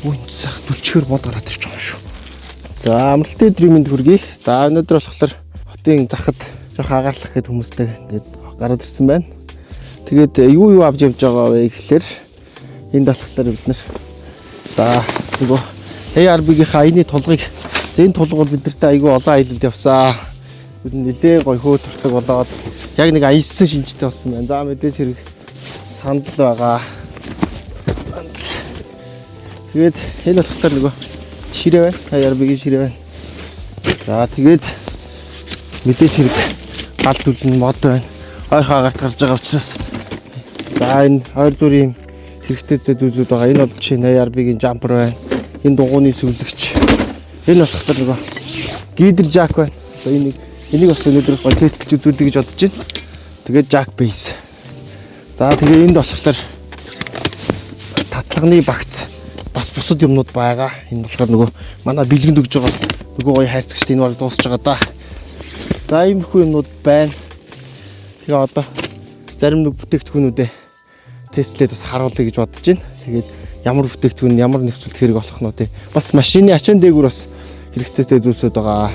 Үн сайх түлчгээр бод гараад ирчих юм шүү. За, амралтын өдрийн мэнд хүргэе. За, өнөөдөр болохоор хотын захад жоох агаарлах гэд хүмүүстэй ингээд гараад ирсэн байна. Тэгээд юу юу авч явж байгаа вэ гэхлээр энд болохоор бид нар за нөгөө ARB-гийн аяны тулгыг, за, энэ тулга бол бид нартай айгүй олон аялалд явсан. Бид нэлээ гоё хөө туртаг болоод яг нэг аялсан шинжтэй болсон байна. За, мэдээж хэрэг сандал байгаа. Сандал. Тэгээд энэ болохоор нөгөө ширээ байна. ARB-гийн ширээ байна. За, тэгээд мэдээж хэрэг гал түлэн мод байна. Ойрхон агарт гарч байгаа учраас за энэ ойр зүрийн хэрэгтэй зүйлсүүд байгаа. Энэ бол жишээ нь ARB-гийн jumper байна. Энэ дугууны сүлэгч. Энэ болохоор нөгөө гидер jack байна. Одоо энийг бас өнөөдөр гоё тестлж үзүүлье гэж бодож байна. Тэгээд jack base. За, тэгээ энд болохоор татлагны багц, бас бусад юмнууд байгаа. Энэ болохоор нөгөө манай бэлгэнд өгж байгаа нөгөө гоё хайрцагчд энэ баг дуусч байгаа да. За, иймэрхүү юмнууд байна. Тэгээ одоо зарим нэг бүтээгдэхүүнүүдээ тестлээд бас харуулъя гэж бодож байна. Тэгээд ямар бүтээгдэхүүн ямар нөхцөлд хэрэг болох нь вэ? Бас машины ачаан дээгүүр бас хэрэгцээтэй зүйлсүүд байгаа.